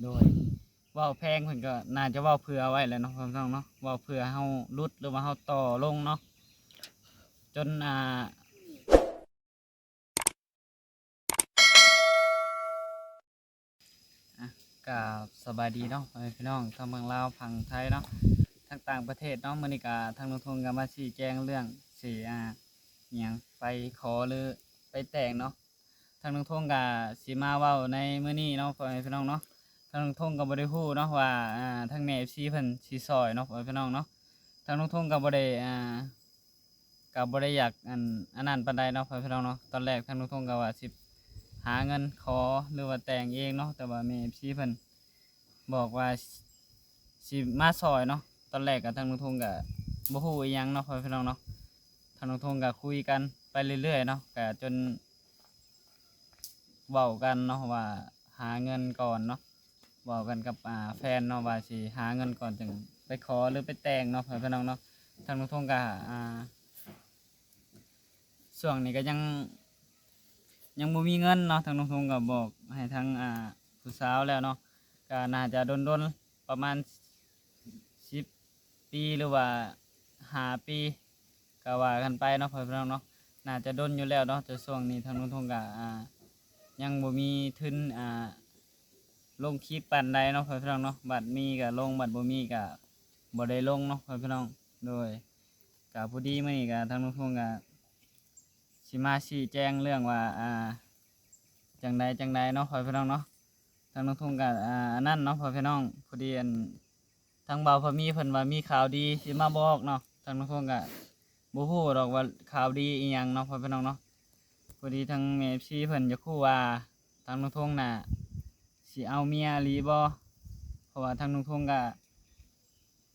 ໂດຍ ເວົ້າແພງເພິ່ນກໍໜ້າຈະເວົ້າເຜື່ອໄວ້ແຫຼະເນາະ ພໍ່ແມ່ພີ່ນ້ອງເນາະ ເວົ້າເຜື່ອເຮົາຫຼຸດ ຫຼືວ່າເຮົາຕໍ່ລົງເນາະ ຈົນ ອ່າ ອ່ະ ກາບສະບາຍດີເນາະ ພໍ່ແມ່ພີ່ນ້ອງ ທັງເມືອງລາວ ຝັ່ງໄທເນາະ ທັງຕ່າງປະເທດເນາະ. ມື້ນີ້ກະທາງລຸງທົງກະມາຊີ້ແຈງເລື່ອງຊິ ອ່າ ຫຍັງ ໄປຂໍ ຫຼື ໄປແຕ່ງເນາະ. ທາງລຸງທົງກະຊິມາເວົ້າໃນມື້ນີ້ເນາະ ພໍ່ແມ່ພີ່ນ້ອງເນາະ. ທາງລຸງທົງກະບໍ່ໄດ້ຮູ້ເນາະວ່າ ອ່າ ທາງແມ່ເອັຟຊີເພິ່ນຊິຊ່ອຍເນາະ ພໍ່ແມ່ພີ່ນ້ອງເນາະ. ທາງລຸງທົງກະບໍ່ໄດ້ ອ່າ ກະບໍ່ໄດ້ຢາກ ອັນ ອັນນັ້ນປານໃດເນາະ ພໍ່ແມ່ພີ່ນ້ອງເນາະ. ຕອນແລກທາງລຸງທົງກະວ່າຊິຫາເງິນຂໍ ຫຼືວ່າແຕ່ງເອງເນາະ ແຕ່ວ່າແມ່ເອັຟຊີເພິ່ນບອກວ່າຊິມາຊ່ອຍເນາະ. ຕອນແລກກະທາງລຸງທົງກະບໍ່ຮູ້ອີ່ຫຍັງເນາະ ພໍ່ແມ່ພີ່ນ້ອງເນາະ. ທາງລຸງທົງກະຄຸຍກັນໄປເລື້ອຍໆເນາະ ກະຈົນເວົ້າກັນເນາະວ່າຫາເງິນກ່ອນເນາະ. ເວົ້າກັນກັບ ອ່າ ແຟນເນາະ ວ່າຊິຫາເງິນກ່ອນຈຶ່ງໄປຂໍ ຫຼື ໄປແຕ່ງເນາະ ພໍ່ແມ່ພີ່ນ້ອງເນາະ. ທາງລຸງທົງກະ ອ່າ ຊ່ວງນີ້ກະຍັງ ຍັງບໍ່ມີເງິນເນາະ. ທາງລຸງທົງກະບອກໃຫ້ທາງ ອ່າ ຜູ້ສາວແລ້ວເນາະ ກະໜ້າຈະດົນໆ ປະມານສິບປີ ຫຼືວ່າຫ້າປີ ກະວ່າກັນໄປເນາະ ພໍ່ແມ່ພີ່ນ້ອງເນາະ. ໜ້າຈະດົນຢູ່ແລ້ວເນາະ ແຕ່ຊ່ວງນີ້ທາງລຸງທົງກະ ອ່າ ຍັງບໍ່ມີທຶນ ອ່າ ລົງຄລິບປານໃດເນາະ ພໍ່ແມ່ພີ່ນ້ອງເນາະ. ບັດມີກະລົງ ບັດບໍ່ມີກະບໍ່ໄດ້ລົງເນາະ ພໍ່ແມ່ພີ່ນ້ອງ. ໂດຍ ກະພໍດີມື້ນີ້ກະທາງລຸງທົງກະຊິມາຊີ້ແຈງເລື່ອງວ່າ ອ່າ ຈັ່ງໃດຈັ່ງໃດເນາະ ພໍ່ແມ່ພີ່ນ້ອງເນາະ. ທາງລຸງທົງກະ ອ່າ ອັນນັ້ນເນາະ ພໍ່ແມ່ພີ່ນ້ອງ ພໍດີ ອັນ ທາງບ່າວພາມີເພິ່ນວ່າມີຂ່າວດີຊິມາບອກເນາະ. ທາງລຸງທົງກະບໍ່ຮູ້ດອກວ່າຂ່າວດີອີ່ຫຍັງເນາະ ພໍ່ແມ່ພີ່ນ້ອງເນາະ. ພໍດີທາງແມ່ເອັຟຊີເພິ່ນຢາກຮູ້ວ່າທາງລຸງທົງນະຊິເອົາເມຍອີ່ຫຼີບໍ່ ເພາະວ່າທາງລຸງທົງກະ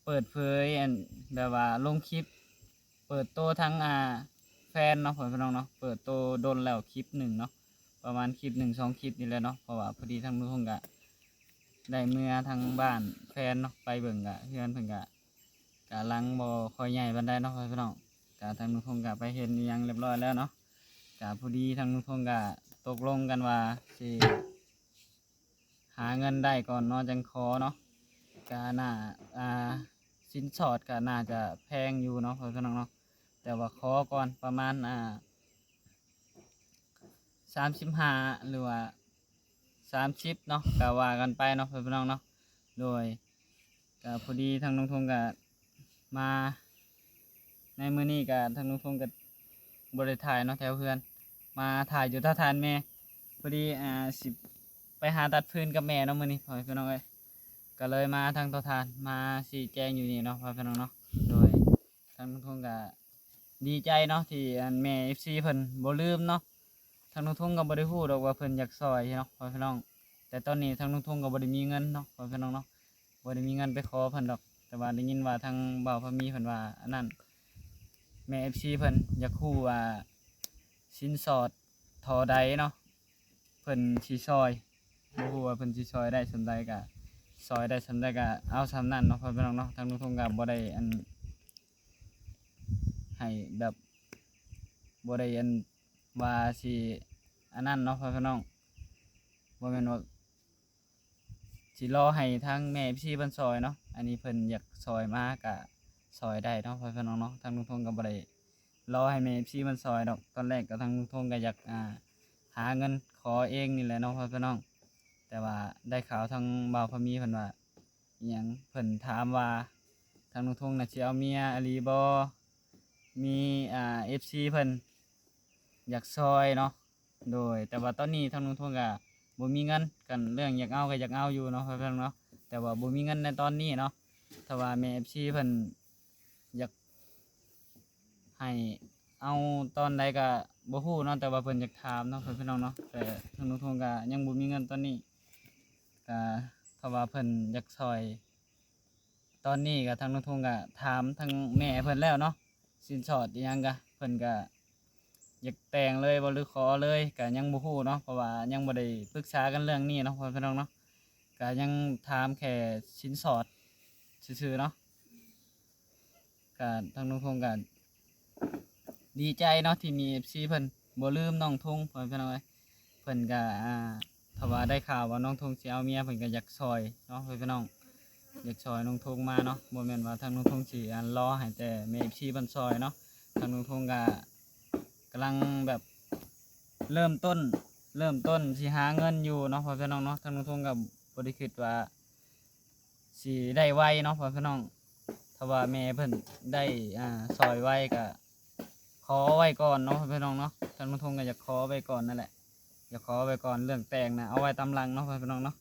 ເປີດເຜີຍ ອັນ ແບບວ່າລົງຄລິບເປີດໂຕທາງ ອ່າ ແຟນເນາະ ພໍ່ແມ່ພີ່ນ້ອງເນາະ. ເປີດໂຕດົນແລ້ວຄລິບໜຶ່ງເນາະ ປະມານຄລິບໜຶ່ງສອງຄລິບນີ້ແຫຼະເນາະ. ເພາະວ່າພໍດີທາງລຸງທົງກະໄດ້ເມືອທາງບ້ານແຟນເນາະ ໄປເບິ່ງກະເຮືອນເພິ່ນກະ ກະຫຼັງບໍ່ຄ່ອຍໃຫຍ່ປານໃດເນາະ ພໍ່ແມ່ພີ່ນ້ອງ. ກະທາງລຸງທົງກະໄປເຫັນອີ່ຫຍັງຮຽບຮ້ອຍແລ້ວເນາະ. ກະພໍດີທາງລຸງທົງກະຕົກລົງກັນວ່າຊິຫາເງິນໄດ້ກ່ອນເນາະ ຈັ່ງຂໍເນາະ. ກະໜ້າ ອ່າ ສິນສອດກະໜ້າຈະແພງຢູ່ເນາະ ພໍ່ແມ່ພີ່ນ້ອງເນາະ ແຕ່ວ່າຂໍກ່ອນປະມານ ອ່າ ສາມສິບຫ້າ ຫຼືວ່າສາມສິບເນາະ ກະວ່າກັນໄປເນາະ ພໍ່ແມ່ພີ່ນ້ອງເນາະ. ໂດຍ ກະພໍດີທາງລຸງທົງກະມາໃນມື້ນີ້ ກະທາງລຸງທົງກະບໍ່ໄດ້ຖ່າຍເນາະແຖວເຮືອນ ມາຖ່າຍຢູ່ເຕົາຖ່ານແມ່. ພໍດີ ອ່າ ຊິໄປຫາຕັດຟືນກັບແມ່ເນາະມື້ນີ້ ພໍ່ແມ່ພີ່ນ້ອງເອີຍ. ກະເລີຍມາທາງເຕົາຖ່ານ ມາຊີ້ແຈງຢູ່ນີ້ເນາະ ພໍ່ແມ່ພີ່ນ້ອງເນາະ. ໂດຍ ທາງລຸງທົງກະດີໃຈເນາະ ທີ່ ອັນ ແມ່ເອັຟຊີເພິ່ນບໍ່ລືມເນາະ. ທາງລຸງທົງກະບໍ່ໄດ້ຮູ້ດອກວ່າເພິ່ນຢາກຊ່ອຍເນາະ ພໍ່ແມ່ພີ່ນ້ອງ. ແຕ່ຕອນນີ້ທາງລຸງທົງກະບໍ່ໄດ້ມີເງິນເນາະ ພໍ່ແມ່ພີ່ນ້ອງເນາະ ບໍ່ໄດ້ມີເງິນໄປຂໍເພິ່ນດອກ. ແຕ່ວ່າໄດ້ຍິນວ່າທາງບ່າວພາມີເພິ່ນວ່າ ອັນນັ້ນ ແມ່ເອັຟຊີເພິ່ນຢາກຮູ້ວ່າສິນສອດທໍ່ໃດເນາະ ເພິ່ນຊິຊ່ອຍ ບໍ່ຮູ້ວ່າເພິ່ນຊິຊ່ອຍໄດ້ສ່ຳໃດ ກະຊ່ອຍໄດ້ສ່ຳໃດກະເອົາສ່ຳນັ້ນເນາະ ພໍ່ແມ່ພີ່ນ້ອງເນາະ. ທາງລຸງທົງກະບໍ່ໄດ້ ອັນ ໃຫ້ແບບ ບໍ່ໄດ້ ອັນ ວ່າຊິ ອັນນັ້ນເນາະ ພໍ່ແມ່ພີ່ນ້ອງ ບໍ່ແມ່ນວ່າຊິລໍໃຫ້ທາງແມ່ເອັຟຊີເພິ່ນຊ່ອຍເນາະ. ອັນນີ້ເພິ່ນຢາກຊ່ອຍມາກະຊ່ອຍໄດ້ເນາະ ພໍ່ແມ່ພີ່ນ້ອງເນາະ. ທາງລຸງທົງກະບໍ່ໄດ້ ລໍໃຫ້ແມ່ເອັຟຊີມັນຊ່ອຍດອກ. ຕອນແລກກະທາງລຸງທົງກະຢາກ ອ່າ ຫາເງິນຂໍເອງນີ້ແຫຼະເນາະ ພໍ່ແມ່ພີ່ນ້ອງ. ແຕ່ວ່າໄດ້ຂ່າວທາງບ່າວພາມີເພິ່ນວ່າ ອີ່ຫຍັງ ເພິ່ນຖາມວ່າທາງລຸງທົງນະຊິເອົາເມຍອີ່ຫຼີບໍ່? ມີ ອ່າ ເອັຟຊີເພິ່ນຢາກຊ່ອຍເນາະ. ໂດຍ ແຕ່ວ່າຕອນນີ້ທາງລຸງທົງກະບໍ່ມີເງິນ ກັນເລື່ອງຢາກເອົາກະຢາກເອົາຢູ່ເນາະ ພໍ່ແມ່ພີ່ນ້ອງເນາະ. ແຕ່ວ່າບໍ່ມີເງິນໃນຕອນນີ້ເນາະ. ຖ້າວ່າແມ່ເອັຟຊີເພິ່ນ ຢາກໃຫ້ເອົາຕອນໃດກະບໍ່ຮູ້ເນາະ ແຕ່ວ່າເພິ່ນຢາກຖາມເນາະ ເພື່ອນພີ່ນ້ອງເນາະ. ແຕ່ທາງລຸງທົງກະຍັງບໍ່ມີເງິນຕອນນີ້ ກະຖ້າວ່າເພິ່ນຢາກຊ່ອຍຕອນນີ້ ກະທາງລຸງທົງກະຖາມທາງແມ່ເພິ່ນແລ້ວເນາະ ສິນສອດອີ່ຫຍັງກະ ເພິ່ນກະຢາກແຕ່ງເລີຍບໍ່ ຫຼືຂໍເລີຍ ກະຍັງບໍ່ຮູ້ເນາະ ເພາະວ່າຍັງບໍ່ໄດ້ປຶກສາກັນເລື່ອງນີ້ເນາະ ເພື່ອນພີ່ນ້ອງເນາະ. ກະຍັງຖາມແຄ່ສິນສອດຊື່ໆເນາະ. ກະທາງນ້ອງທົງກະດີໃຈເນາະ ທີ່ມີເອັຟຊີເພິ່ນບໍ່ລືມນ້ອງທຸງ ພໍ່ແມ່ພີ່ນ້ອງເອີຍ. ເພິ່ນກະ ອ່າ ຖ້າວ່າໄດ້ຂ່າວວ່ານ້ອງທຸງຊິເອົາເມຍ ເພິ່ນກໍຢາກຊ່ອຍເນາະ ເພື່ອນພີ່ນ້ອງ ຢາກຊ່ອຍນ້ອງທຸງມາເນາະ. ບໍ່ແມ່ນວ່າທາງນ້ອງທຸງຊິອັນ ລໍໃຫ້ແຕ່ແມ່ເອັຟຊີເພິ່ນຊ່ອຍເນາະ. ທາງນ້ອງທຸງກໍກຳລັງແບບເລີ່ມຕົ້ນ ເລີ່ມຕົ້ນຊິຫາເງິນຢູ່ເນາະ ເພື່ອນພີ່ນ້ອງເນາະ. ທາງນ້ອງທຸງກໍບໍ່ໄດ້ຄິດວ່າຊິໄດ້ໄວເນາະ ເພື່ອນພີ່ນ້ອງ. ຖ້າວ່າແມ່ເພິ່ນໄດ້ ອ່າ ຊ່ອຍໄວກໍຂໍໄວ້ກ່ອນເນາະ ເພື່ອນພີ່ນ້ອງເນາະ. ທາງນ້ອງທຸງກໍຢາກຂໍໄວ້ກ່ອນນັ້ນແຫຼະ ຢາກຂໍໄວ້ກ່ອນ. ເລື່ອງແຕ່ງນະ ເອົາໄວ້ຕາມຫຼັງເນາະ ເພື່ອນພີ່ນ້ອງເນາະ.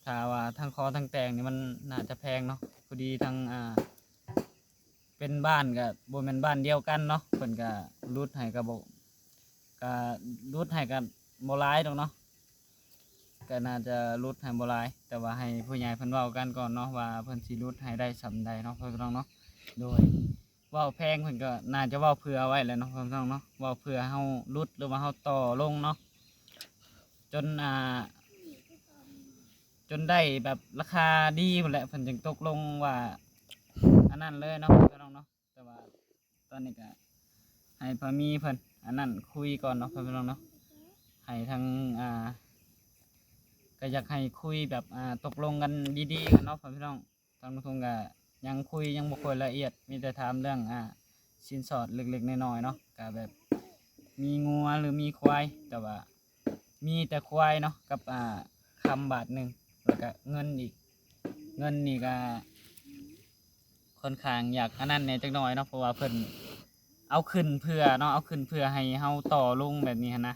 ຖ້າວ່າທັງຂໍທັງແຕ່ງນີ້ ມັນໜ້າຈະແພງເນາະ. ພໍດີທັງ ອ່າ ເປັນບ້ານກໍບໍ່ແມ່ນບ້ານດຽວກັນເນາະ ເພິ່ນກໍຫຼຸດໃຫ້ກໍບໍ່ ກໍຫຼຸດໃຫ້ກໍບໍ່ຫຼາຍດອກເນາະ. ກໍໜ້າຈະຫຼຸດໃຫ້ບໍ່ຫຼາຍ ແຕ່ວ່າໃຫ້ຜູ້ໃຫຍ່ເພິ່ນເວົ້າກັນກ່ອນເນາະ ວ່າເພິ່ນຊິຫຼຸດໃຫ້ໄດ້ສ່ຳໃດເນາະ ເພື່ອນພີ່ນ້ອງເນາະ. ໂດຍ ເວົ້າແພງເພິ່ນກໍໜ້າຈະເວົ້າເຜື່ອໄວ້ແຫຼະເນາະ ເພື່ອນພີ່ນ້ອງເນາະ. ເວົ້າເຜື່ອເຮົາຫຼຸດ ຫຼືວ່າເຮົາຕໍ່ລົງເນາະ ຈົນ ອ່າ ຈົນໄດ້ແບບລາຄາດີພຸ້ນແຫຼະ ເພິ່ນຈຶ່ງຕົກລົງວ່າອັນນັ້ນເລີຍເນາະ ເພື່ອນພີ່ນ້ອງເນາະ. ແຕ່ວ່າຕອນນີ້ກໍໃຫ້ພາມີເພິ່ນອັນນັ້ນຄຸຍກ່ອນເນາະ ເພື່ອນພີ່ນ້ອງເນາະ. ໃຫ້ທາງ ອ່າ ກໍຢາກໃຫ້ຄຸຍແບບ ອ່າ ຕົກລົງກັນດີໆກັນເນາະ ເພື່ອນພີ່ນ້ອງ. ທາງນ້ອງທຸງກໍຍັງຄຸຍຍັງບໍ່ຄ່ອຍລະອຽດ ມີແຕ່ຖາມເລື່ອງ ອ່າ ສິນສອດເລັກໆນ້ອຍໆເນາະ ກໍແບບມີງົວ ຫຼື ມີຄວາຍ ແຕ່ວ່າ ມີແຕ່ຄວາຍເນາະ ກັບ ອ່າ ຄຳບາດໜຶ່ງ ແລ້ວກະເງິນອີກ. ເງິນນີ້ກະຂ້ອນຂ້າງຢາກອັນນັ້ນແດ່ຈັກໜ້ອຍເນາະ ເພາະວ່າເພິ່ນເອົາຂຶ້ນເພື່ອເນາະ ເອົາຂຶ້ນເພື່ອໃຫ້ເຮົາຕໍ່ລົງແບບນີ້ຫັ້ນນະ.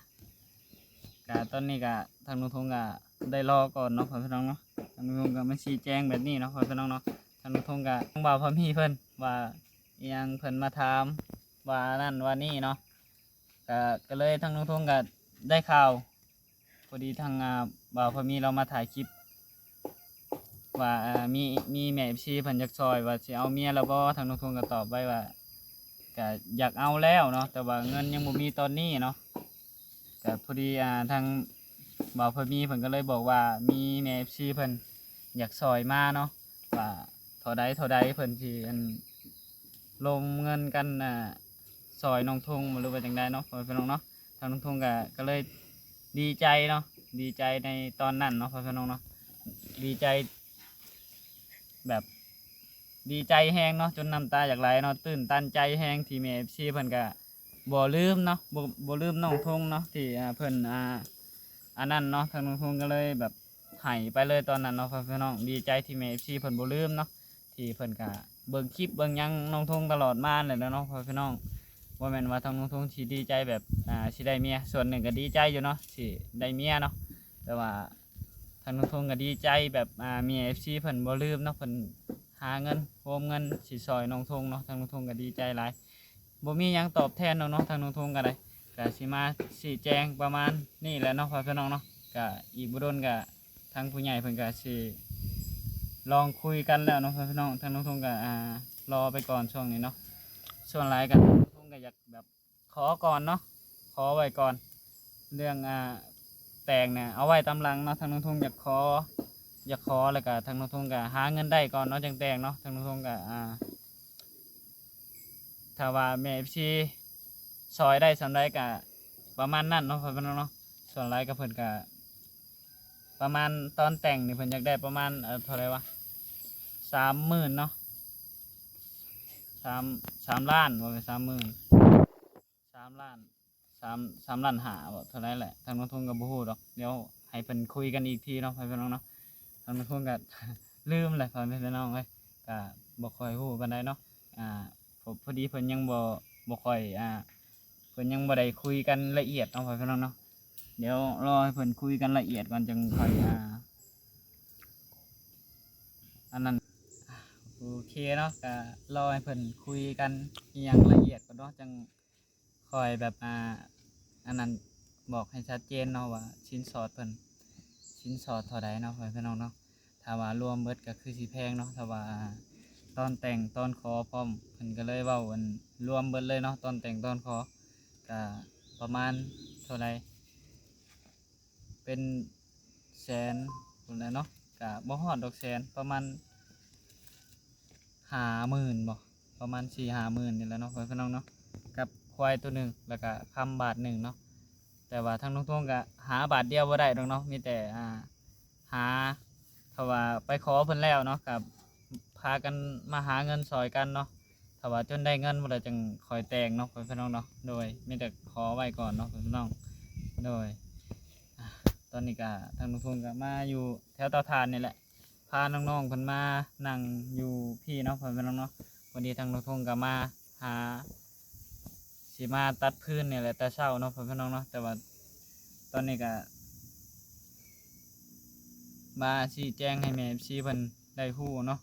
ກະຕອນນີ້ກະທາງນ້ອງທຸງກະໄດ້ລໍກ່ອນເນາະ ພໍ່ແມ່ພີ່ນ້ອງເນາະ. ທາງນ້ອງທຸງກະມາຊີ້ແຈງແບບນີ້ເນາະ ພໍ່ແມ່ພີ່ນ້ອງເນາະ. ທາງນ້ອງທຸງກະທາງບ່າວພາມີເພິ່ນວ່າອີ່ຫຍັງ ເພິ່ນມາຖາມວ່ານັ້ນວ່ານີ້ເນາະ. ກະ ກະເລີຍທາງນ້ອງທຸງກະໄດ້ຂ່າວ ພໍດີທາງ ອ່າ ບ່າວພາມີລາວມາຖ່າຍຄລິບວ່າ ອ່າ ມີ ມີແມ່ເອັຟຊີເພິ່ນຢາກຊ່ອຍວ່າຊິເອົາເມຍແລ້ວບໍ່. ທາງນ້ອງທຸງກໍຕອບໄວ້ວ່າ ກະຢາກເອົາແລ້ວເນາະ ແຕ່ວ່າເງິນຍັງບໍ່ມີຕອນນີ້ເນາະ. ກະພໍດີ ອ່າ ທາງບ່າວພາມີເພິ່ນກໍເລີຍບອກວ່າມີແມ່ເອັຟຊີເພິ່ນຢາກຊ່ອຍມາເນາະ ວ່າເທົ່າໃດເທົ່າໃດເພິ່ນຊິ ອັນ ລົມເງິນກັນ ອ່າ ຊ່ອຍນ້ອງທຸງ ຫຼືວ່າຈັ່ງໃດເນາະ ພໍ່ແມ່ພີ່ນ້ອງເນາະ. ທາງນ້ອງທຸງກໍ ກໍເລີຍດີໃຈເນາະ ດີໃຈໃນຕອນນັ້ນເນາະ ພໍ່ແມ່ພີ່ນ້ອງເນາະ. ດີໃຈແບບ ດີໃຈແຮງເນາະ ຈົນນ້ຳຕາຢາກໄຫຼເນາະ ຕື່ນຕັນໃຈແຮງທີ່ແມ່ເອັຟຊີເພິ່ນກະບໍ່ລືມເນາະ ບໍ່ ບໍ່ລືມນ້ອງທຸງເນາະ ທີ່ ອ່າ ເພິ່ນ ອ່າ ອັນນັ້ນເນາະ. ທາງນ້ອງທຸງກໍເລີຍແບບ ໃຫ້ໄປເລີຍຕອນນັ້ນເນາະ ພໍ່ແມ່ພີ່ນ້ອງ. ດີໃຈທີ່ແມ່ເອັຟຊີເພິ່ນບໍ່ລືມເນາະ ທີ່ເພິ່ນກະເບິ່ງຄລິບເບິ່ງຫຍັງນ້ອງທຸງຕະຫຼອດມາແຫຼະເນາະ ພໍ່ແມ່ພີ່ນ້ອງ. ບໍ່ແມ່ນວ່າທາງນ້ອງທຸງຊິດີໃຈແບບ ອ່າ ຊິໄດ້ເມຍ ສ່ວນໜຶ່ງກະດີໃຈຢູ່ເນາະ ຊິໄດ້ເມຍເນາະ ແຕ່ວ່າທາງນ້ອງທຸງກະດີໃຈແບບ ອ່າ ແມ່ເອັຟຊີເພິ່ນບໍ່ລືມເນາະ ເພິ່ນຫາເງິນ ໂຮມເງິນຊິຊ່ອຍນ້ອງທຸງເນາະ. ທາງນ້ອງທຸງກະດີໃຈຫຼາຍ ບໍ່ມີຫຍັງຕອບແທນດອກເນາະ ທາງນ້ອງທຸງກໍໄດ້. ກະຊິມາຊີ້ແຈງປະມານນີ້ແຫຼະເນາະ ພໍ່ແມ່ພີ່ນ້ອງເນາະ. ກະອີກບໍ່ດົນກະທາງຜູ້ໃຫຍ່ເພິ່ນກະຊິລອງຄຸຍກັນແລ້ວເນາະ ພໍ່ແມ່ພີ່ນ້ອງ. ທາງນ້ອງທຸງກະ ອ່າ ລໍໄປກ່ອນຊ່ວງນີ້ເນາະ. ສ່ວນຫຼາຍກະນ້ອງທຸງກະຢາກແບບຂໍກ່ອນເນາະ ຂໍໄວ້ກ່ອນ. ເລື່ອງ ອ່າ ແຕ່ງນະ ເອົາໄວ້ຕາມຫຼັງເນາະ. ທາງນ້ອງທຸງຢາກຂໍ ຢາກຂໍ ແລ້ວກະທາງນ້ອງທຸງກະຫາເງິນໄດ້ກ່ອນເນາະ ຈັ່ງແຕ່ງເນາະ. ທາງນ້ອງທຸງກະ ອ່າ ຖ້າວ່າແມ່ເອັຟຊີຊ່ອຍໄດ້ສ່ຳໃດກະປະມານນັ້ນເນາະ ພໍ່ແມ່ພີ່ນ້ອງເນາະ. ສ່ວນຫຼາຍກະເພິ່ນກະປະມານ ຕອນແຕ່ງນີ້ເພິ່ນຢາກໄດ້ປະມານ ເອີ ເທົ່າໃດວະ ສາມໝື່ນເນາະ ສາມ ສາມລ້ານ ບໍ່ແມ່ນສາມໝື່ນ ສາມລ້ານ ສາມ ສາມລ້ານຫ້າບໍ່ ເທົ່າໃດແຫຼະ ທາງນ້ອງທຸງກໍບໍ່ຮູ້ດອກ. ດຽວໃຫ້ເພິ່ນຄຸຍກັນອີກທີເນາະ ພໍ່ແມ່ພີ່ນ້ອງເນາະ. ທາງນ້ອງທຸງກໍລືມແຫຼະ ພໍ່ແມ່ພີ່ນ້ອງເອີຍ ກໍບໍ່ຄ່ອຍຮູ້ປານໃດເນາະ. ອ່າ ພໍ ພໍດີເພິ່ນຍັງບໍ່ ບໍ່ຄ່ອຍ ອ່າ ເພິ່ນຍັງບໍ່ໄດ້ຄຸຍກັນລະອຽດເນາະ ພໍ່ແມ່ພີ່ນ້ອງເນາະ. ດຽວລໍໃຫ້ເພິ່ນຄຸຍກັນລະອຽດກ່ອນ ຈັ່ງຄ່ອຍ ອ່າ ອັນນັ້ນ. ໂອເຄເນາະ ກໍລໍໃຫ້ເພິ່ນຄຸຍກັນອີ່ຫຍັງລະອຽດກ່ອນເນາະ ຈັ່ງ ຄ່ອຍແບບ ອ່າ ອັນນັ້ນ ບອກໃຫ້ຊັດເຈນເນາະວ່າສິນສອດເພິ່ນ ສິນສອດເທົ່າໃດເນາະ ພໍ່ແມ່ພີ່ນ້ອງເນາະ. ຖ້າວ່າລວມເບິດກໍຄືຊິແພງເນາະ ຖ້າວ່າ ອ່າ ຕອນແຕ່ງຕອນຂໍພ້ອມ ເພິ່ນກໍເລີຍເວົ້າ ອັນ ລວມເບິດເລີຍເນາະ ຕອນແຕ່ງຕອນຂໍ ກໍປະມານເທົ່າໃດ ເປັນແສນພຸ້ນແຫຼະເນາະ ກະບໍ່ຮອດດອກແສນ ປະມານຫ້າໝື່ນບໍ່ ປະມານສີ່ຫ້າໝື່ນນີ້ແຫຼະເນາະ ພໍ່ແມ່ພີ່ນ້ອງເນາະ ກັບຄວາຍໂຕໜຶ່ງ ແລ້ວກະຄຳບາດໜຶ່ງເນາະ. ແ ແຕ່ວ່າທາງລຸງທົງກໍຫາບາດດຽວບໍ່ໄດ້ດອກເນາະ ມີແຕ່ ອ່າ ຫາ ຖ້າວ່າໄປຂໍເພິ່ນແລ້ວເນາະ ກໍພາກັນມາຫາເງິນຊ່ອຍກັນເນາະ. ຖ້າວ່າຈົນໄດ້ເງິນພຸ້ນລະ ຈັ່ງຄ່ອຍແຕ່ງເນາະ ພໍ່ແມ່ພີ່ນ້ອງເນາະ. ໂດຍ ມີແຕ່ຂໍໄວ້ກ່ອນເນາະ ພໍ່ແມ່ພີ່ນ້ອງ. ໂດຍ ອ່າ ຕອນນີ້ກໍທາງລຸງທົງກໍມາຢູ່ແຖວເຕົາຖ່ານນີ້ແຫຼະ ພານ້ອງໆເພິ່ນມານັ່ງຢູ່ພີ້ເນາະ ພໍ່ແມ່ພີ່ນ້ອງເນາະ. ພໍດີທາງລຸງທົງກໍມາຫາ ຊິມາຕັດຟືນນີ້ແຫຼະແຕ່ເຊົ້າເນາະ ພໍ່ແມ່ພີ່ນ້ອງເນາະ. ແຕ່ວ່າຕອນນີ້ກໍມາຊີ້ແຈງໃຫ້ແມ່ເອັຟຊີເພິ່ນໄດ້ຮູ້ເນາະ.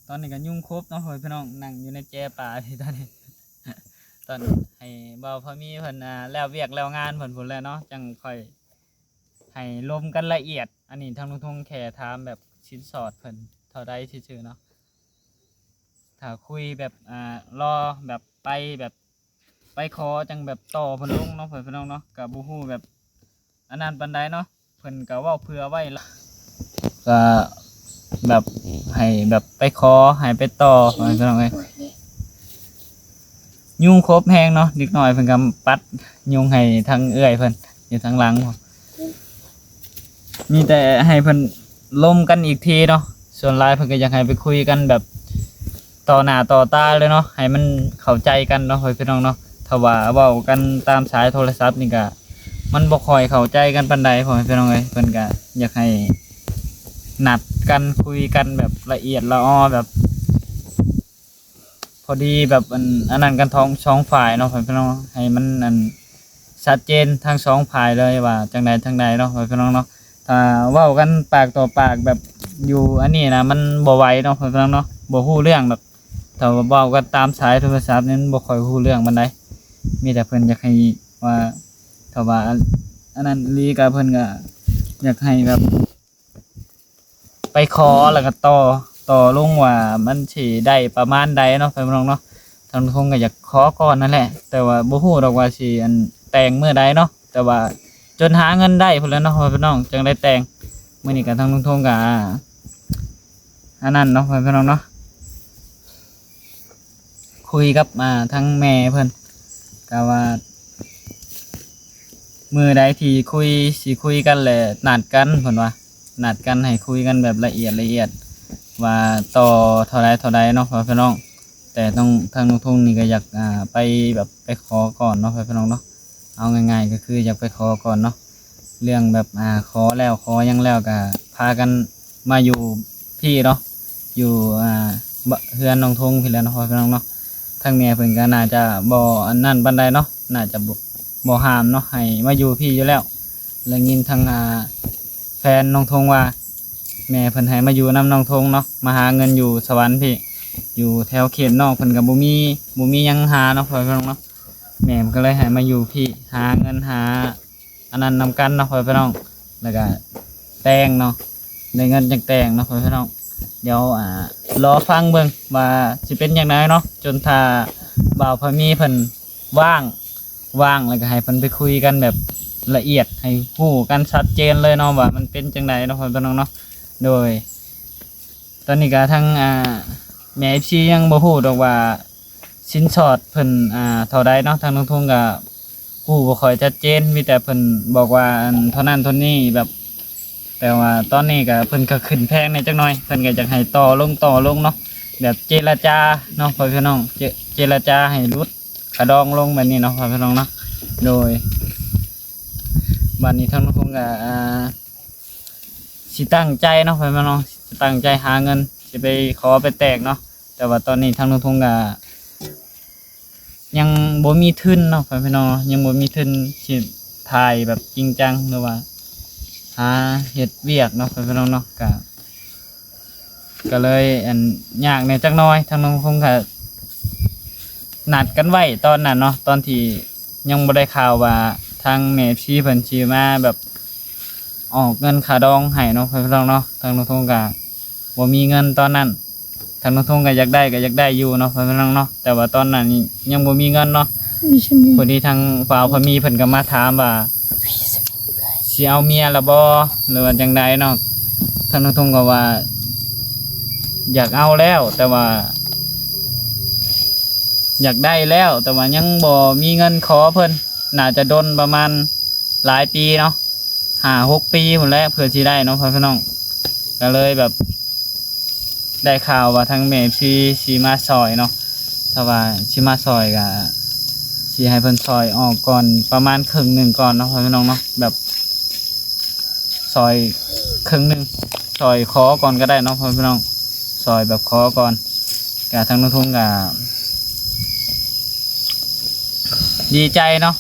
ຕອນນີ້ກໍຍຸງຄົບເນາະ ພໍ່ແມ່ພີ່ນ້ອງ ນັ່ງຢູ່ໃນແຈປ່າພີ້ຕອນນີ້. ຕອນໃຫ້ບ່າວພາມີເພິ່ນ ອ່າ ແລ້ວວຽກແລ້ວງານເພິ່ນພຸ້ນແຫຼະເນາະ ຈັ່ງຄ່ອຍໃຫ້ລົມກັນລະອຽດ. ອັນນີ້ທາງລຸງທົງແຄ່ຖາມແບບສິນສອດເພິ່ນເທົ່າໃດຊື່ໆເນາະ. ຖ້າຄຸຍແບບ ອ່າ ລໍແບບໄປແບບ ໄປຂໍຈັ່ງແບບຕໍ່ເພິ່ນລົງເນາະ ພໍ່ແມ່ພີ່ນ້ອງເນາະ. ກໍບໍ່ຮູ້ແບບອັນນັ້ນປານໃດເນາະ ເພິ່ນກໍເວົ້າເຜື່ອໄວ້ລະ ກໍແບບໃຫ້ແບບໄປຂໍໃຫ້ໄປຕໍ່ ພໍ່ແມ່ພີ່ນ້ອງເອີຍ. ຍຸງຄົບແຮງເນາະ ເດັກນ້ອຍເພິ່ນກໍປັດຍຸງໃຫ້ທາງເອື້ອຍເພິ່ນຢູ່ທາງຫຼັງ. ມີແຕ່ໃຫ້ເພິ່ນລົມກັນອີກທີເນາະ ສ່ວນຫຼາຍເພິ່ນກໍຢາກໃຫ້ໄປຄຸຍກັນແບບຕໍ່ໜ້າຕໍ່ຕາເລີຍເນາະ ໃຫ້ມັນເຂົ້າໃຈກັນເນາະ ພໍ່ແມ່ພີ່ນ້ອງເນາະ. ຖ້າວ່າເວົ້າກັນຕາມສາຍໂທລະສັບນີ້ກໍມັນບໍ່ຄ່ອຍເຂົ້າໃຈກັນປານໃດ ພໍ່ແມ່ພີ່ນ້ອງເອີຍ. ເພິ່ນກໍຢາກໃຫ້ນັດກັນຄຸຍກັນແບບລະອຽດລະອໍ ແບບ ພໍດີແບບ ອັນ ອັນນັ້ນກັນທັງສອງຝ່າຍເນາະ ພໍ່ແມ່ພີ່ນ້ອງ ໃຫ້ມັນ ອັນ ຊັດເຈນທັງສອງຝ່າຍເລີຍວ່າຈັ່ງໃດຈັ່ງໃດເນາະ ພໍ່ແມ່ພີ່ນ້ອງເນາະ. ຖ້າເວົ້າກັນປາກຕໍ່ປາກແບບຢູ່ອັນນີ້ນະ ມັນບໍ່ໄຫວເນາະ ພໍ່ແມ່ພີ່ນ້ອງເນາະ ບໍ່ຮູ້ເລື່ອງດອກ. ຖ້າວ່າເວົ້າກັນຕາມສາຍໂທລະສັບນີ້ ມັນບໍ່ຄ່ອຍຮູ້ເລື່ອງປານໃດ. ມີແຕ່ເພິ່ນຢາກໃຫ້ວ່າ ຖ້າວ່າ ອັນ ອັນນັ້ນອີ່ຫຼີກໍເພິ່ນກໍຢາກໃຫ້ແບບ ໄປຂໍ ແລ້ວກໍຕໍ່ ຕໍ່ລົງວ່າມັນຊິໄດ້ປະມານໃດເນາະ ພໍ່ແມ່ພີ່ນ້ອງເນາະ. ທາງລຸງທົງກໍຢາກຂໍກ່ອນນັ້ນແຫຼະ ແຕ່ວ່າບໍ່ຮູ້ດອກວ່າຊິ ອັນ ແຕ່ງມື້ໃດເນາະ ແຕ່ວ່າຈົນຫາເງິນໄດ້ພຸ້ນແຫຼະເນາະ ພໍ່ແມ່ພີ່ນ້ອງ ຈັ່ງໄດ້ແຕ່ງ. ມື້ນີ້ກໍທາງລຸງທົງກໍ ອັນນັ້ນເນາະ ພໍ່ແມ່ພີ່ນ້ອງເນາະ ຄຸຍກັບ ອ່າ ທາງແມ່ເພິ່ນ ກະວ່າມື້ໃດທີ່ຄຸຍ ຊິຄຸຍກັນແຫຼະ ນັດກັນເພິ່ນວ່າ ນັດກັນໃຫ້ຄຸຍກັນແບບລະອຽດລະອຽດ ວ່າຕໍ່ເທົ່າໃດເທົ່າໃດເນາະ ພໍ່ແມ່ພີ່ນ້ອງ. ແຕ່ຕ້ອງ ທາງລຸງທົງນີ້ກໍຢາກ ອ່າ ໄປແບບໄປຂໍກ່ອນເນາະ ພໍ່ແມ່ພີ່ນ້ອງເນາະ. ເອົາງ່າຍໆກໍຄືຢາກໄປຂໍກ່ອນເນາະ ເລື່ອງແບບ ອ່າ ຂໍແລ້ວຂໍຫຍັງແລ້ວກໍພາກັນມາຢູ່ພີ້ເນາະ ຢູ່ ອ່າ ເຮືອນນ້ອງທົງພີ້ແຫຼະເນາະ ພໍ່ແມ່ພີ່ນ້ອງເນາະ. ທາງແມ່ເພິ່ນກໍໜ້າຈະບໍ່ອັນນັ້ນປານໃດເນາະ ໜ້າຈະບໍ່ ບໍ່ຫ້າມເນາະ ໃຫ້ມາຢູ່ພີ້ຢູ່ແລ້ວ. ໄດ້ຍິນທາງ ອ່າ ແຟນນ້ອງທົງວ່າ ແມ່ເພິ່ນໃຫ້ມາຢູ່ນຳນ້ອງທົງເນາະ ມາຫາເງິນຢູ່ສະຫວັນພີ້ ຢູ່ແຖວເຂດນອກເພິ່ນກໍບໍ່ມີ ບໍ່ມີຫຍັງຫາເນາະ ພໍ່ແມ່ພີ່ນ້ອງເນາະ. ແມ່ເພິ່ນກໍເລີຍໃຫ້ມາຢູ່ພີ້ ຫາເງິນຫາອັນນັ້ນນຳກັນເນາະ ພໍ່ແມ່ພີ່ນ້ອງ ແລ້ວກໍແຕ່ງເນາະ ໄດ້ເງິນຈັ່ງແຕ່ງເນາະ ພໍ່ແມ່ພີ່ນ້ອງ. ດຽວ ອ່າ ລໍຟັງເບິ່ງວ່າຊິເປັນຈັ່ງໃດເນາະ ຈົນຖ້າບ່າວພາມີເພິ່ນ ວ່າງ ວ່າງແລ້ວກໍໃຫ້ເພິ່ນໄປຄຸຍກັນແບບລະອຽດ ໃຫ້ຮູ້ກັນຊັດເຈນເລີຍເນາະ ວ່າມັນເປັນຈັ່ງໃດເນາະ ພໍ່ແມ່ພີ່ນ້ອງເນາະ. ໂດຍ ຕອນນີ້ກໍທາງ ອ່າ ແມ່ເອັຟຊີຍັງບໍ່ຮູ້ດອກວ່າສິນສອດເພິ່ນ ອ່າ ເທົ່າໃດເນາະ ທາງນ້ອງທຸງກໍຮູ້ບໍ່ຄ່ອຍຊັດເຈນ ມີແຕ່ເພິ່ນບອກວ່າ ອັນ ເທົ່ານັ້ນເທົ່ານີ້ ແບບ ແຕ່ວ່າຕອນນີ້ກໍເພິ່ນກໍຂຶ້ນແພງແດ່ຈັກໜ່ອຍ ເພິ່ນກໍຢາກໃຫ້ຕໍ່ລົງ ຕໍ່ລົງເນາະ ແບບເຈລະຈາເນາະ ພໍ່ແມ່ພີ່ນ້ອງ ເຈ ເຈລະຈາໃຫ້ຫຼຸດຄ່າດອງລົງແບບນີ້ເນາະ ພໍ່ແມ່ພີ່ນ້ອງເນາະ. ໂດຍ ບັດນີ້ທາງນ້ອງທຸງກໍ ອ່າ ຊິຕັ້ງໃຈເນາະ ພໍ່ແມ່ພີ່ນ້ອງ ຊິຕັ້ງໃຈຫາເງິນ ຊິໄປຂໍໄປແຕກເນາະ ແຕ່ວ່າຕອນນີ້ທາງນ້ອງທຸງກໍ ຍັງບໍ່ມີທຶນເນາະ ພໍ່ແມ່ພີ່ນ້ອງເນາະ ຍັງບໍ່ມີທຶນຊິຖ່າຍແບບຈິງຈັງ ຫຼືວ່າຫາເຮັດວຽກເນາະ ພໍ່ແມ່ພີ່ນ້ອງເນາະ ກະ ກະເລີຍ ອັນ ຍາກແດ່ຈັກໜ່ອຍ ທາງນ້ອງທຸງກະນັດກັນໄວ້ຕອນນັ້ນເນາະ ຕອນທີ່ຍັງບໍ່ໄດ້ຂ່າວວ່າທາງແມ່ເອັຟຊີເພິ່ນຊິມາແບບ ອອກເງິນຄ່າດອງໃຫ້ເນາະ ພໍ່ແມ່ພີ່ນ້ອງເນາະ ທາງນ້ອງທຸງກະບໍ່ມີເງິນຕອນນັ້ນ ທາງນ້ອງທຸງກະຢາກໄດ້ ກະຢາກໄດ້ຢູ່ເນາະ ພໍ່ແມ່ພີ່ນ້ອງເນາະ ແຕ່ວ່າຕອນນັ້ນຍັງບໍ່ມີເງິນເນາະ. ພໍດີທາງບ່າວພາມີເພິ່ນກະມາຖາມວ່າ ຊິເອົາເມຍລະບໍ່ ຫຼືວ່າຈັ່ງໃດເນາະ ທາງນ້ອງທຸງກະວ່າ ຢາກເອົາແລ້ວ ແຕ່ວ່າ ຢາກໄດ້ແລ້ວ ແຕ່ວ່າຍັງບໍ່ມີເງິນຂໍເພິ່ນ ໜ້າຈະດົນປະມານຫຼາຍປີເນາະ ຫ້າຫົກປີພຸ້ນແຫຼະ ເພື່ອຊິໄດ້ເນາະ ພໍ່ແມ່ພີ່ນ້ອງ. ກໍເລີຍແບບ ໄດ້ຂ່າວວ່າທາງແມ່ຊີຊິມາຊ່ອຍເນາະ ຖ້າວ່າຊິມາຊ່ອຍກໍຊິໃຫ້ເພິ່ນຊ່ອຍອອກກ່ອນ ປະມານເຄິ່ງໜຶ່ງກ່ອນເນາະ ພໍ່ແມ່ພີ່ນ້ອງເນາະ ແບບ ຊ່ອຍເຄິ່ງໜຶ່ງ ຊ່ອຍຂໍກ່ອນກໍໄດ້ເນາະ ພໍ່ແມ່ພີ່ນ້ອງ ຊ່ອຍແບບຂໍກ່ອນ. ກະທາງນ້ອງທຸງກະດີໃຈເນາະ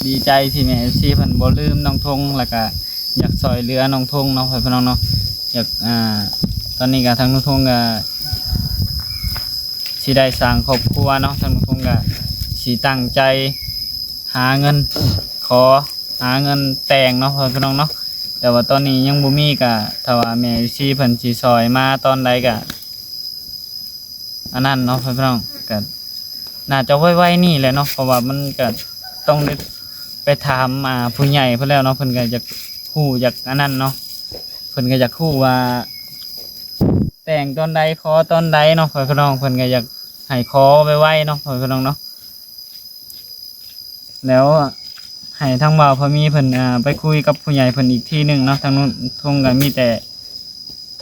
ດີໃຈທີ່ແມ່ເອັຟຊີເພິ່ນບໍ່ລືມນ້ອງທຸງ ແລ້ວກະຢາກຊ່ອຍເຫຼືອນ້ອງທຸງເນາະ ພໍ່ແມ່ພີ່ນ້ອງເນາະ. ຢາກ ອ່າ ຕອນນີ້ກະທາງນ້ອງທຸງກະຊິໄດ້ສ້າງຄອບຄົວເນາະ ທາງນ້ອງທຸງກະຊິຕັ້ງໃຈຫາເງິນຂໍ ຫາເງິນແຕ່ງເນາະ ພໍ່ແມ່ພີ່ນ້ອງເນາະ. ແຕ່ວ່າຕອນນີ້ຍັງບໍ່ມີ ກະຖ້າວ່າແມ່ເອັຟຊີເພິ່ນຊິຊ່ອຍມາຕອນໃດກະ ອັນນັ້ນເນາະ ພໍ່ແມ່ພີ່ນ້ອງ ກະໜ້າຈະໄວໆນີ້ແຫຼະເນາະ ເພາະວ່າມັນກະຕ້ອງໄດ້ໄປຖາມ ອ່າ ຜູ້ໃຫຍ່ເພິ່ນແລ້ວເນາະ ເພິ່ນກະຢາກຮູ້ ຢາກອັນນັ້ນເນາະ ເພິ່ນກະຢາກຮູ້ວ່າແຕ່ງຕອນໃດ ຂໍຕອນໃດເນາະ ພໍ່ແມ່ພີ່ນ້ອງ ເພິ່ນກະຢາກໃຫ້ຂໍໄວໆເນາະ ພໍ່ແມ່ພີ່ນ້ອງເນາະ. ແລ້ວໃຫ້ທາງບ່າວພາມີເພິ່ນ ອ່າ ໄປຄຸຍກັບຜູ້ໃຫຍ່ເພິ່ນອີກທີໜຶ່ງເນາະ. ທາງນ້ອງທຸງກໍມີແຕ່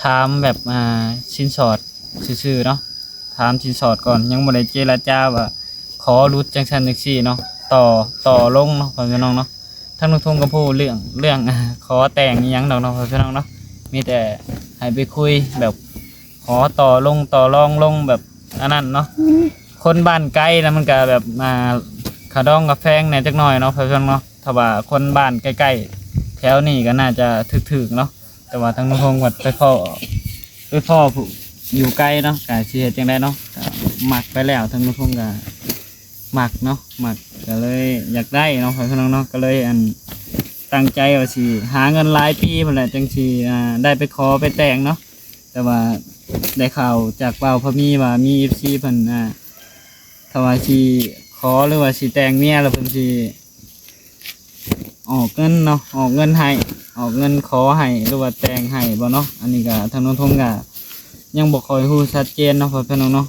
ຖາມແບບ ອ່າ ສິນສອດຊື່ໆເນາະ ຖາມສິນສອດກ່ອນ ຍັງບໍ່ໄດ້ເຈລະຈາວ່າຂໍຫຼຸດຈັ່ງຊັ້ນຈັ່ງຊີ້ເນາະ ຕໍ່ ຕໍ່ລົງເນາະ ພໍ່ແມ່ພີ່ນ້ອງເນາະ. ທາງນ້ອງທຸງກໍບໍ່ຮູ້ເລື່ອງ ເລື່ອງ ອ່າ ຂໍແຕ່ງອີ່ຫຍັງດອກເນາະ ພໍ່ແມ່ພີ່ນ້ອງເນາະ ມີແຕ່ໃຫ້ໄປຄຸຍແບບຂໍຕໍ່ລົງ ຕໍ່ລອງລົງແບບ ອັນນັ້ນເນາະ ຄົນບ້ານໄກນະ ມັນກະແບບ ອ່າ ຄ່າດອງກະແພງແດ່ຈັກໜ້ອຍເນາະ ພໍ່ແມ່ພີ່ນ້ອງເນາະ. ຖ້າວ່າຄົນບ້ານໃກ້ໆແຖວນີ້ກະໜ້າຈະຖືກໆເນາະ. ແຕ່ວ່າທາງນ້ອງທົງພັດໄປພໍ້ ໄປພໍ້ຜູ້ຢູ່ໄກເນາະ ກະຊິເຮັດຈັ່ງໃດເນາະ ກະມັກໄປແລ້ວ ທາງນ້ອງທົງກະມັກເນາະ ມັກ ກະເລີຍຢາກໄດ້ເນາະ ພໍ່ແມ່ພີ່ນ້ອງເນາະ. ກະເລີຍ ອັນ ຕັ້ງໃຈວ່າຊິຫາເງິນຫຼາຍປີພຸ້ນແຫຼະ ຈັ່ງຊິ ອ່າ ໄດ້ໄປຂໍໄປແຕ່ງເນາະ. ແຕ່ວ່າໄດ້ຂ່າວຈາກບ່າວພາມີວ່າມີເອັຟຊີເພິ່ນ ອ່າ ຖ້າວ່າຊິຂໍ ຫຼືວ່າຊິແຕ່ງເມຍ ແລ້ວເພິ່ນຊິອອກເງິນເນາະ ອອກເງິນໃຫ້ ອອກເງິນຂໍໃຫ້ ຫຼືວ່າແຕ່ງໃຫ້ບໍ່ເນາະ. ອັນນີ້ກະທາງນ້ອງທົງກະຍັງບໍ່ຄ່ອຍຮູ້ຊັດເຈນເນາະ ພໍ່ແມ່ພີ່ນ້ອງເນາະ.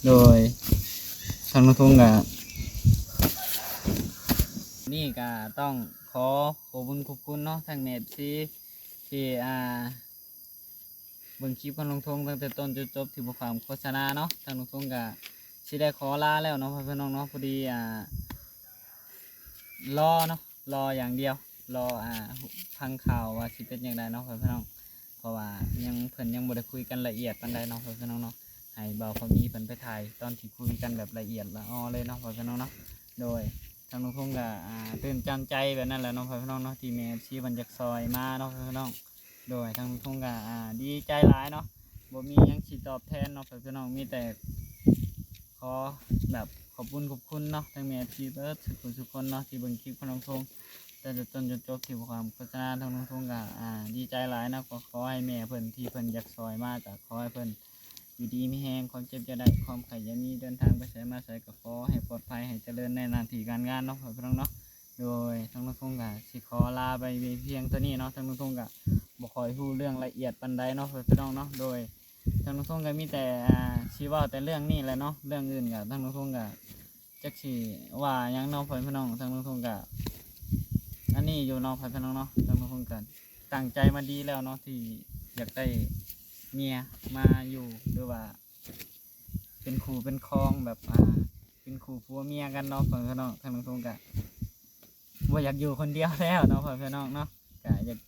ໂດຍ ທາງນ້ອງທົງກະ ນີ້ກະຕ້ອງຂໍຂອບຄຸນຂອບຄຸນເນາະ ທາງແມ່ເອັຟຊີທີ່ ອ່າ ເບິ່ງຄລິບຂອງນ້ອງທົງຕັ້ງແຕ່ຕົ້ນຈົນຈົບທີ່ບໍ່ຂ້າມໂຄສະນາເນາະ. ທາງນ້ອງທົງກະຊິໄດ້ຂໍລາແລ້ວເນາະ ພໍ່ແມ່ພີ່ນ້ອງເນາະ. ພໍດີ ອ່າ ລໍເນາະ ລໍຢ່າງດຽວ ລໍ ອ່າ ຟັງຂ່າວວ່າຊິເປັນຈັ່ງໃດເນາະ ພໍ່ແມ່ພີ່ນ້ອງ. ເພາະວ່າຍັງ ເພິ່ນຍັງບໍ່ໄດ້ຄຸຍກັນລະອຽດປານໃດເນາະ ພໍ່ແມ່ພີ່ນ້ອງເນາະ. ໃຫ້ບ່າວພາມີເພິ່ນໄປຖ່າຍຕອນທີ່ຄຸຍກັນແບບລະອຽດລະອໍເລີຍເນາະ ພໍ່ແມ່ພີ່ນ້ອງເນາະ. ໂດຍ ທາງນ້ອງທົງກະ ອ່າ ຕື່ນຕັນໃຈແບບນັ້ນແຫຼະເນາະ ພໍ່ແມ່ພີ່ນ້ອງເນາະ ທີ່ແມ່ເອັຟຊີເພິ່ນຢາກຊ່ອຍມາເນາະ ພໍ່ແມ່ພີ່ນ້ອງ. ໂດຍ ທາງນ້ອງທົງກະ ອ່າ ດີໃຈຫຼາຍເນາະ ບໍ່ມີຫຍັງຊິຕອບແທນເນາະ ພໍ່ແມ່ພີ່ນ້ອງ. ມີແຕ່ຂໍແບບຂອບບຸນຂອບຄຸນເນາະ ທັງແມ່ເອັຟຊີເບິດທຸກຄົນເນາະ ທີ່ເບິ່ງຄລິບຂອງນ້ອງທົງຕັ້ງແຕ່ຕົ້ນຈົນຈົບທີ່ບໍ່ຂ້າມໂຄສະນາ. ທາງນ້ອງທົງກະ ອ່າ ດີໃຈຫຼາຍເນາະ ກໍຂໍໃຫ້ແມ່ເພິ່ນທີ່ເພິ່ນຢາກຊ່ອຍມາ ກະຂໍໃຫ້ເພິ່ນ ຢູ່ດີມີແຮງ ຄວາມເຈັບຢ່າໄດ້ ຄວາມໄຂ້ຢ່າມີ ເດີນທາງໄປໃສມາໃສກໍຂໍໃຫ້ປອດໄພ ໃຫ້ຈະເລີນໃນໜ້າທີ່ການງານເນາະ ພໍ່ແມ່ພີ່ນ້ອງເນາະ. ໂດຍ ທາງນ້ອງທົງກະຊິຂໍລາໄປພຽງເທົ່ານີ້ເນາະ ທາງນ້ອງທົງກະບໍ່ຄ່ອຍຮູ້ເລື່ອງລະອຽດປານໃດເນາະ ພໍ່ແມ່ພີ່ນ້ອງເນາະ. ໂດຍ ທາງນ້ອງທົງກະມີແຕ່ ອ່າ ຊິເວົ້າແຕ່ເລື່ອງນີ້ແຫຼະເນາະ ເລື່ອງອື່ນກະທາງນ້ອງທົງກະ ຈັກຊິວ່າຫຍັງເນາະ ພໍ່ແມ່ພີ່ນ້ອງ. ທາງນ້ອງທົງກະອັນນີ້ຢູ່ເນາະ ພໍ່ແມ່ພີ່ນ້ອງເນາະ. ທາງນ້ອງທົງກະຕັ້ງໃຈມາດີແລ້ວເນາະ ທີ່ຢາກໄດ້ເມຍມາຢູ່ ຫຼືວ່າເປັນຄູ່ເປັນຄອງແບບ ອ່າ ເປັນຄູ່ຜົວເມຍກັນເນາະ ພໍ່ແມ່ພີ່ນ້ອງ. ທາງນ້ອງທົງກະບໍ່ຢາກຢູ່ຄົນດຽວແລ້ວເນາະ ພໍ່ແມ່ພີ່ນ້ອງເນາະ ກະຢາກ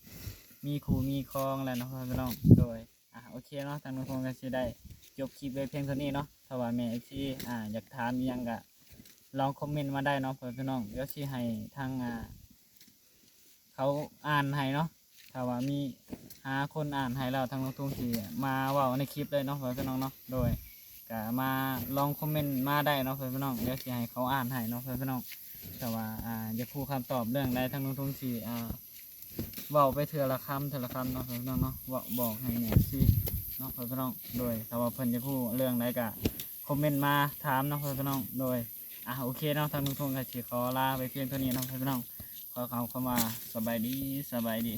ມີຄູ່ມີຄອງແລ້ວເນາະ ພໍ່ແມ່ພີ່ນ້ອງ. ໂດຍ ອ່າ ໂອເຄເນາະ ທາງນ້ອງທົງກະຊິໄດ້ຈົບຄລິບໄວ້ພຽງເທົ່ານີ້ເນາະ. ຖ້າວ່າແມ່ເອັຟຊີ ອ່າ ຢາກຖາມອີ່ຫຍັງກະລອງຄອມເມັນມາໄດ້ເນາະ ພໍ່ແມ່ພີ່ນ້ອງ. ດຽວຊິໃຫ້ທາງ ອ່າ ເຂົາອ່ານໃຫ້ເນາະ. ຖ້າວ່າມີ ຫາຄົນອ່ານໃຫ້ແລ້ວ ທາງນ້ອງທຸງຊິມາເວົ້າໃນຄລິບເລີຍເນາະ ພໍ່ແມ່ພີ່ນ້ອງເນາະ. ໂດຍ ກະມາລອງຄອມເມັນມາໄດ້ເນາະ ພໍ່ແມ່ພີ່ນ້ອງ ດຽວຊິໃຫ້ເຂົາອ່ານໃຫ້ເນາະ ພໍ່ແມ່ພີ່ນ້ອງ. ຖ້າວ່າ ອ່າ ຢາກຮູ້ຄຳຕອບເລື່ອງໃດ ທາງນ້ອງທຸງຊິ ອ່າ ເວົ້າໄປເທື່ອລະຄຳ ເທື່ອລະຄຳເນາະ ພີ່ນ້ອງເນາະ ເວົ້າບອກໃຫ້ແມ່ເອັຟຊີເນາະ ພີ່ນ້ອງ. ໂດຍ ຖ້າວ່າເພິ່ນຢາກຮູ້ເລື່ອງໃດກະຄອມເມັນມາຖາມເນາະ ພີ່ນ້ອງ. ໂດຍ ອ່າ ໂອເຄເນາະ ທາງນ້ອງທົງກະຊິຂໍລາໄປພຽງເທົ່ານີ້ເນາະ ພີ່ນ້ອງ. ຂໍກ່າວຄຳວ່າສະບາຍດີ ສະບາຍດີ.